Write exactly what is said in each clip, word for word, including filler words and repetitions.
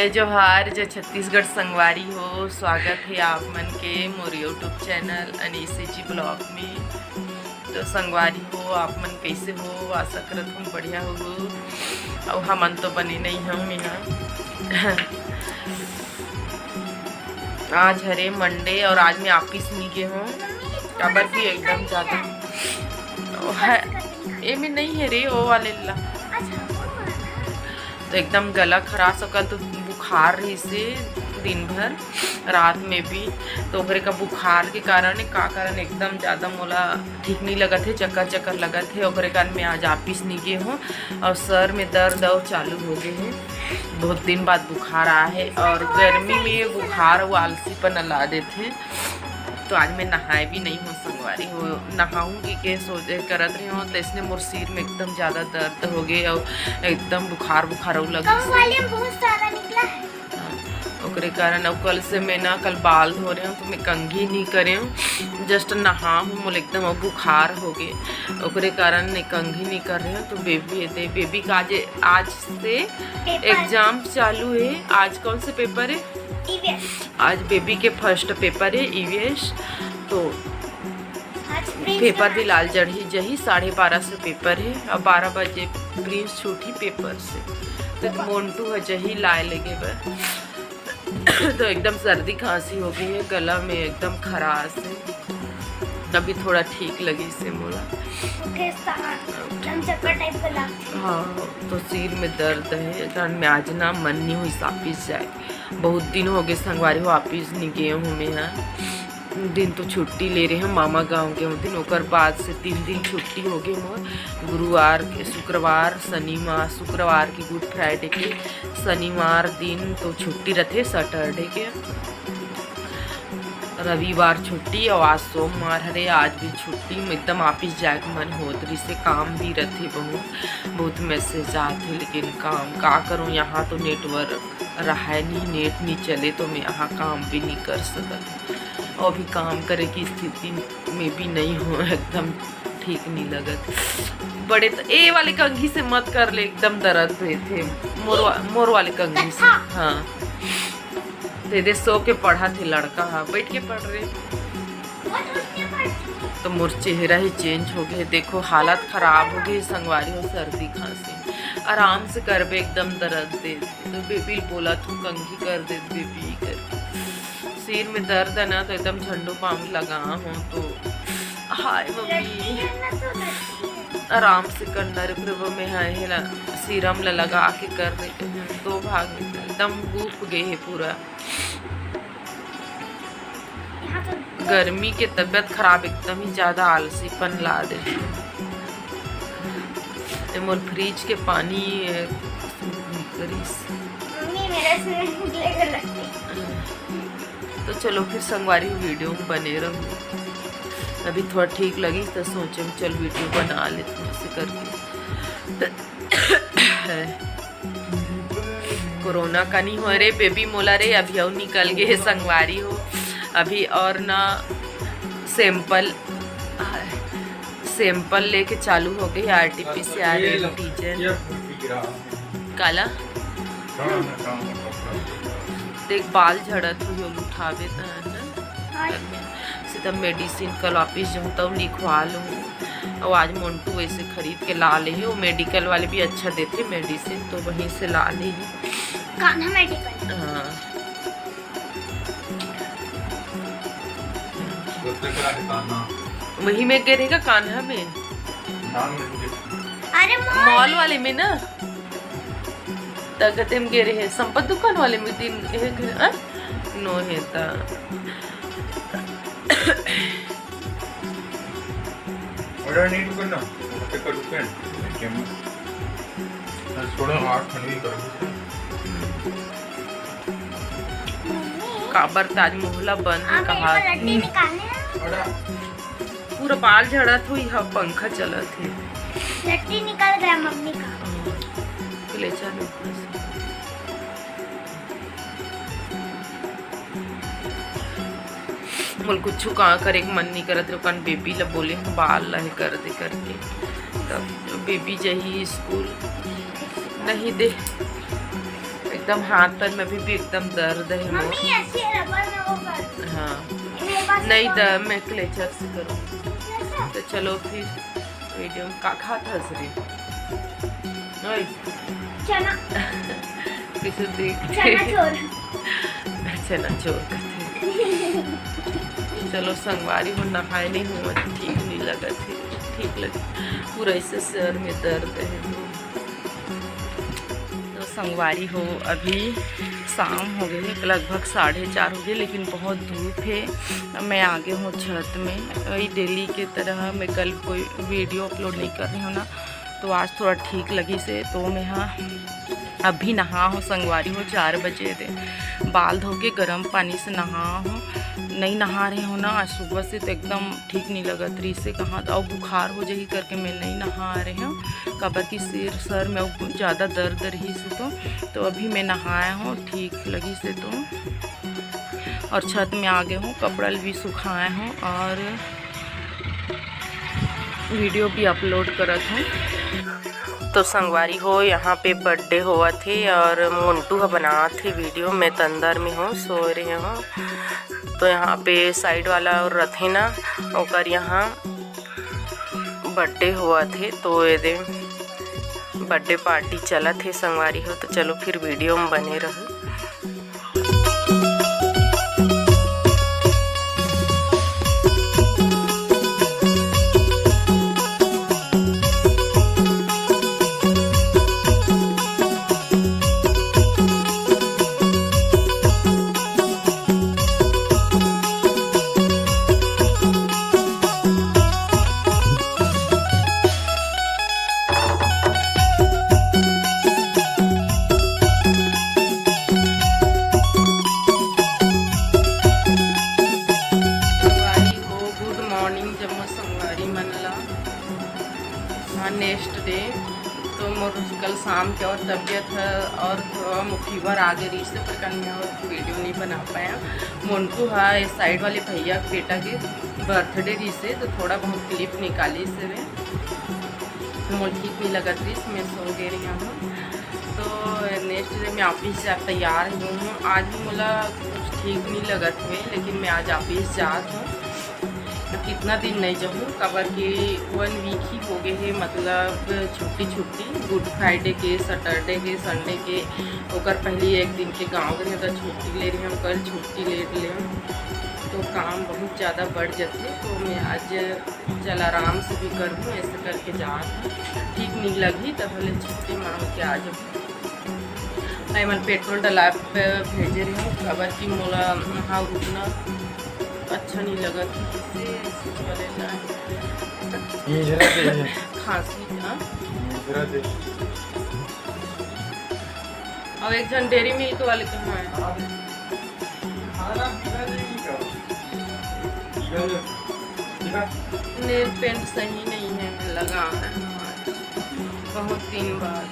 जोहार, जय छत्तीसगढ़ संगवारी हो, स्वागत हे आप मन के मोर YouTube चैनल अनीसी जी ब्लॉग में। तो संगवारी हो, आप मन कैसे हो? आशा करत हूँ बढ़िया हो। अउ हमन तो बने नहीं हम यहाँ। आज हरे मंडे और आज मैं ऑफिस नहीं गए हूँ, काबर कि एकदम ज़्यादा वो है, ये में नहीं है रे, वो वाले ला। तो एकदम गला खराश हो, कल तो बुखार रहिसे दिन भर, रात में भी। तो ओकरे का बुखार के कारण, का कारण एकदम ज़्यादा मोला ठीक नहीं लगत हे, चक्कर चक्कर लगत हे, ओकरे कारण मैं आज ऑफिस नहीं गए हूँ। और सर में दर्द और चालू हो गए हे, बहुत दिन बाद बुखार आया है। और गर्मी में ये बुखार वो आलसीपन ला देथे। तो आज मैं नहाए भी नहीं हूँ संगवारी हो, नहाऊंगी के सोच करत रही हूँ, तो इसने मोर सिर में एकदम ज़्यादा दर्द हो गए और एकदम बुखार बुखार लग गई। बहुत सारा निकला है। हाँ, ओकरे कारण अब कल से मैं ना, कल बाल धो रहे हूँ तो मैं कंघी नहीं करे हूँ, जस्ट नहा हूँ, मोला एकदम अब बुखार हो गए, ओकरे कारण मैं कंघी नहीं कर रहे हूँ। तो बेबी है, बेबी का आज, आज से एग्जाम चालू है। आज कौन से पेपर है? ईवीएस। आज बेबी के फर्स्ट पेपर है ईवीएस, तो पेपर भी लाल जड़ही जही। साढ़े बारह से पेपर है, अब बारह बजे प्रिंस छूटी पेपर से, तो मोंटू ह जही लाए लेगे बर। तो एकदम सर्दी खांसी हो गई है, गला में एकदम खराश है, अभी थोड़ा ठीक लगी से मोला। हाँ, तो सिर में दर्द है, कारण मैं आज ना मन नहीं हुई ऑफिस जाए। बहुत दिन हो गए संगवारी हो, ऑफिस नहीं गए हूँ मैं। हाँ, दिन तो छुट्टी ले रहे हैं, मामा गाँव गए हूँ दिन, ओकर बाद से तीन दिन छुट्टी हो गए मोर। गुरुवार के, शुक्रवार, शनिवार, शुक्रवार की गुड फ्राइडे के, शनिवार दिन तो छुट्टी रहते सैटरडे के, रविवार छुट्टी और आज सोमवार हरे, आज भी छुट्टी। एकदम ऑफिस जाए के मन होत रहिसे, काम भी रहते बहुत, बहुत मैसेज आते, लेकिन काम का करूँ, यहाँ तो नेटवर्क रहा नहीं, नेट नहीं चले तो मैं यहाँ काम भी नहीं कर सकत। और भी काम करे की स्थिति में भी नहीं हो, एकदम ठीक नहीं लगत। बड़े तो ए वाले कंघी से मत कर ले, एकदम दर्द देथे। मोर वा-, मोर वाले कंघी से। हाँ, दे दे, सो के पढ़ा थे लड़का, हाँ, बैठ के पढ़ रहे। तो मोर चेहरा ही चेंज हो गए, देखो हालत खराब हो गई संगवारी हो, सर्दी खांसी। आराम से करबे, एकदम दर्द दे। तो बेबी बोला, तू कंघी कर दे बेबी कर। सिर में दर्द है ना, तो एकदम झंडू बाम लगा हूँ, तो हाय मम्मी, आराम से करना रे प्रभु। मैं हाँ हेला सीरम ला लगा के कर देते हैं, दो भाग में एकदम गुफ गए है पूरा। गर्मी के तबीयत खराब, एकदम ही ज्यादा आलसीपन ला देथे। ए मोर फ्रिज के पानी, ए, करिस। मम्मी, मेरा से निकलेगा लट्टी। तो चलो फिर संगवारी वीडियो में बने रहो। अभी थोड़ा ठीक लगी तो सोचे चल वीडियो बना लेते हैं ऐसे करके। कोरोना का नहीं हो रे बेबी मोला रे, अभी अउ निकल गए हे संगवारी हो। अभी और ना सैंपल, सैंपल लेके चालू हो गई आरटीपीसीआर एंटीजन। काला? देख बाल झड़त हुई, उठावे त है ना। सीधा मेडिसिन कल वापिस जाऊँ तब लिखवा लूँ। और आज मोंटू वैसे खरीद के ला ले है, वो मेडिकल वाले भी अच्छा देते मेडिसिन, तो वहीं से ला ले है। कान्हा मेडिकल। हाँ। वही में गिरेगा कान्हा में। अरे मॉल वाले में ना। तगते में गिरे है, संपत दुकान वाले में दिन है, नो है ता। Order नहीं रुकना, ओके कर रुके हैं। थोड़ा हाथ ठंडी कर। काबर ताज मोहला बंद है, कहा लट्टी निकालने हैं। पूरा बाल झड़त हुई है, पंखा चलत है। लट्टी निकल गया मम्मी का। ले चलो। मोल कुछ का करे के मन नहीं करत रहे, कान बेबी ला बोले हम बाल ला हे कर दे करके, तब बेबी जही स्कूल नहीं दे। एक एकदम हाथ पैर में भी, भी एकदम दर्द है मोर। मम्मी, ऐसे रबर में वो कर। हाँ। मेरे पास नहीं, तो द-, मैं क्लेचर से करूँ। क्लेचर? तो चलो फिर वीडियो में का खात हस रे? ओए। चना। किसे देख? चना चोर। चना चोर कथे। चलो संगवारी हो, नहाए नहीं हूँ, ठीक नहीं लगत है, ठीक लगे पूरा ऐसे सर में दर्द है। तो तो संगवारी हो, अभी शाम हो गई है, लगभग साढ़े चार हो गए, लेकिन बहुत धूप है। मैं आ गई हूँ छत में। वही डेली की तरह मैं कल कोई वीडियो अपलोड नहीं कर रही हूँ ना, तो आज थोड़ा ठीक लगी से, तो मैं हाँ अभी नहा हूँ संगवारी हो, चार बजे दे बाल धो के गर्म पानी से नहा हूँ। नहीं नहा रही हूँ ना आज सुबह से, तो एकदम ठीक नहीं लगत रही से, कहाँ तो बुखार हो जाही करके मैं नहीं नहा रही हूँ, काबर कि सिर सर में अब ज़्यादा दर्द रही से तो, तो अभी मैं नहाया हूँ ठीक लगी से तो। और छत में आ गए हूँ, कपड़ा भी सुखाए हूँ और वीडियो भी अपलोड करत हूँ। तो संगवारी हो, यहाँ पे बर्थडे होवत हे और मोंटू ह बनात हे वीडियो। मैं तो अंदर में हूँ, सो रहे हूँ। तो यहाँ पे साइड वाला और रथे ना, ओकर यहाँ बर्थडे होवत हे, तो एदे बर्थडे पार्टी चलत हे संगवारी हो। तो चलो फिर वीडियो में बने रहो। संगवारी हो, गुड मॉर्निंग जम्मो संगवारी मन ला। हाँ, नेक्स्ट डे तो मोर कल शाम के और तबीयत ह और थोड़ा मो फीवर आ गए रही से, पर कल मैं और वीडियो नहीं बना पाया। मोंटू हा इस साइड वाले भैया के बेटा के बर्थडे रही से, तो थोड़ा बहुत क्लिप निकाली से वे। मोर ठीक नहीं लगत रही, मैं सो गए रही हूँ। तो नेक्स्ट डे मैं ऑफिस जा तैयार हुई हूँ। आज भी मोला कुछ ठीक नहीं लगत हुए, लेकिन मैं आज ऑफिस जात हूँ। तो कितना दिन नहीं जाऊँ, काबर के वन वीक ही हो गए है, मतलब छुट्टी छुट्टी, गुड फ्राइडे के, सैटरडे के, संडे के, ओकर पहले एक दिन के गाँव गए तो छुट्टी ले रहे हैं, कल छुट्टी ले ले। तो काम बहुत ज़्यादा बढ़ जाते, तो मैं आज चल आराम से भी करहूँ, ऐसे करके जात हूँ। ठीक नहीं लगी तो भले छुट्टी मांग के आ जाऊँ। मैं मन पेट्रोल डला पे भेजे रही हूँ, काबर कि मोला वहाँ रुकना अच्छा नहीं लगा था, इससे ऐसे चले ला। ये जरा दे, ये। खांसी, हाँ? ये जरा दे। अब एक जन डेयरी मिल्क वाले कहाँ है? नेल पेंट सही नहीं है, लगा है हमारे, बहुत दिन बाद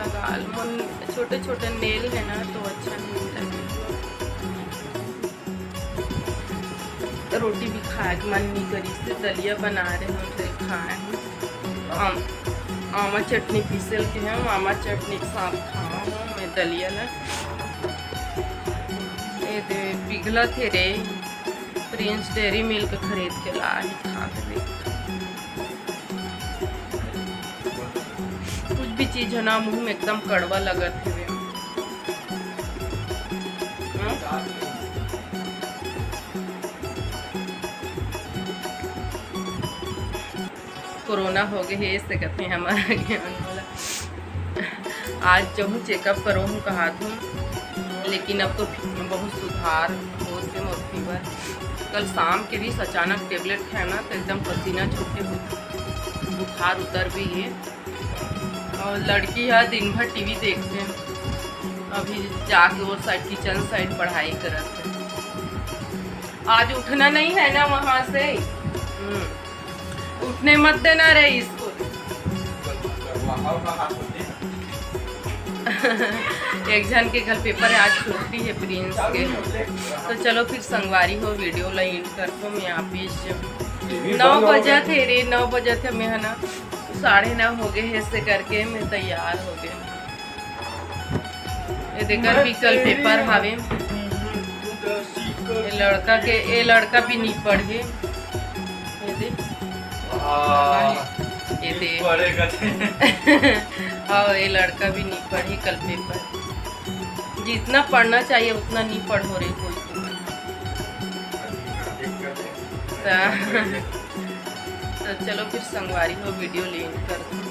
लगा। मन छोटे छोटे नेल है ना, तो अच्छा नहीं लगे। रोटी भी खाए के मन नहीं करी, से दलिया बना रहे हैं, तो खाए हैं। आम, आमा चटनी पीसल के हैं, आमा चटनी के साथ खावा हूँ मैं दलिया ला। ये दे पिघला थे रे, प्रिंस डेयरी मिल्क खरीद के ला है, खा के देख। कुछ भी चीज हो ना, मुंह में एकदम कड़वा लगत है। हम्म? कोरोना हो गए है, ऐसे कहते हैं हमारा के मन बोला। आज जाहूँ चेकअप करो हूँ कहा थूँ, लेकिन अब तो बहुत सुधार होत हे मोर फीवर। कल शाम के भी अचानक टेबलेट खाए ना, तो एकदम पसीना छूट के बु-, बुखार उतर भी है। और लड़की है, दिन भर टीवी देखते हैं, अभी जाके वो साइड, किचन साइड पढ़ाई करत है। आज उठना नहीं है ना वहाँ से। हम्म। उठने मत देना रे इसको। एक जन के घर पेपर है, आज छुट्टी है प्रिंस के। तो चलो फिर संगवारी हो, वीडियो ला एंड कर दो। मैं आप इस नौ बजा थे रे, नौ बजा थे, मैं है ना साढ़े नौ हो गए हैं, ऐसे करके मैं तैयार हो गए। तेकर भी कल पेपर हावे। ये लड़का के, ये लड़का भी नी पढ़े। ये दे, ये दे। हाँ, ये लड़का भी नी पढ़े कल पेपर। जितना पढ़ना चाहिए उतना नी पढ़ो रे कोई। तो, तो चलो फिर संगवारी हो, video ले end कर दो।